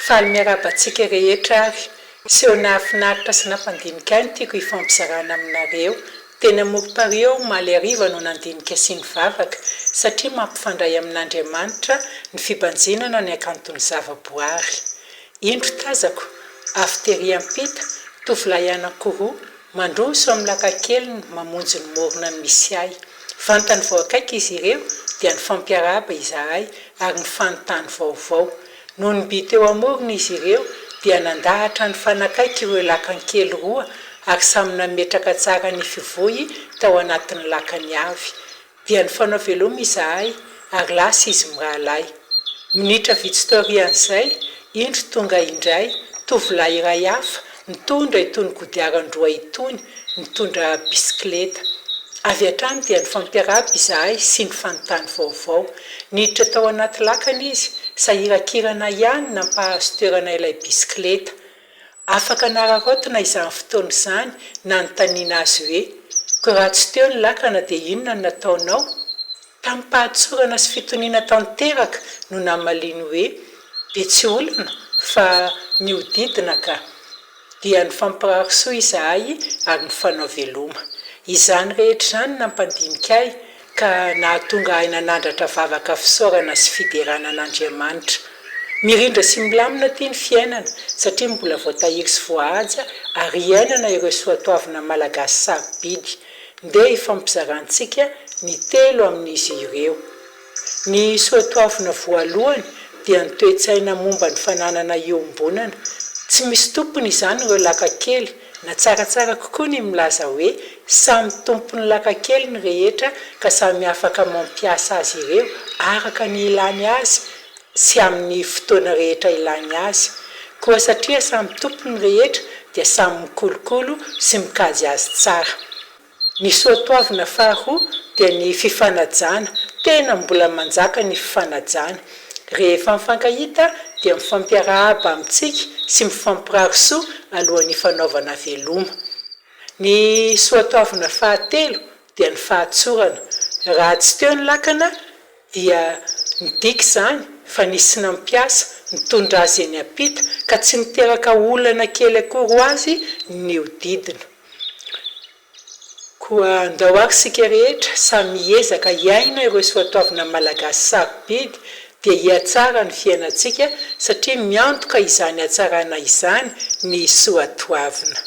Faly miarahaba antsika rehetra ary. Seho nahafinaritra sy nampandinika ahy no tiako hifampizarana aminareo. Teny amorom-parihy aho omaly hariva no nandinika sy nivavaka, satria mampifandray amin'Andriamanitra ny fibanjinana ny hakanton'ny zavaboary. Indro tazako, avy tery ampita, tovolahy anankiroa, mandroso amin'ny lakan-keliny mamonjy ny morona misy ahy. Vantany vao akaiky izy ireo dia nifampiarahaba izahay ary nifanontany vaovao. Nony mby teo amorona izy ireo dia nandahatra nifanakaiky ireo lakan-kely roa ary samy nametraka tsara ny fivoy tao anatin'ny lakany avy. Dia nifanao veloma izahay ary lasa izy mirahalahy. Minitra vitsy taorian'izay, indro tonga indray tovolahy iray hafa nitondra itony kodiaran-droa itony, nitondra bisikileta. Avy hatrany dia nifampiarahaba izahay sy nifanontany vaovao. Niditra tao anaty lakana izy, sahirankirana ihany nampahazo toerana ilay bisikileta. Afaka nararaotina izany fotoana izany nanontaniana azy hoe, Koa raha tsy teo ny lakana dia inona no nataonao? Tamim-pahatsorana sy fitoniana tanteraka no namaliany hoe, Dia tsy olana fa nihodidina ka. Dia nifampirary soa izahay ary nifanao veloma. Izany rehetra izany nampandinika ahy ka nahatonga ahy nanandratra vavaka fisaorana sy fiderana an'Andriamanitra. Mirindra sy milamina aty ny fiainana satria mbola voatahiry sy voahaja ary iainana ireo soatoavina malagasy sarobidy. Ndeha hifampizarantsika ny telo amin'izy ireo. Ny soatoavina voalohany dia ny toe-tsaina momba ny fananana iombonana. Tsy misy tompony izany ireo lakan-kely, na tsaratsara kokoa ny milaza hoe samy tompon'ny lakan-kely ny rehetra ka samy afaka mampiasa azy ireo araka ny ilany azy sy amin'ny fotoana rehetra ilany azy. Koa satria samy tompony ny rehetra dia samy mikolokolo sy mikajy azy tsara. Ny soatoavina faharoa dia ny fifanajana, tena mbola manjaka ny fifanajana. Rehefa mifankahita dia mifampiarahaba amintsika sy mifampirary soa alohan'ny hifanaovana veloma. Ny soatoavina fahatelo dia ny fahatsorana, raha tsy teo ny lakana dia midika izany fa nisy nampiasa nitondra azy eny am-pita ka tsy niteraka olana kely akory ho azy ny nihodidina. Koa andao ary isika rehetra samy hiezaka hiaina ireo soatoavina malagasy sarobidy dia hihatsara ny fiainantsika satria miantoka izany hatsarana izany ny soatoavina.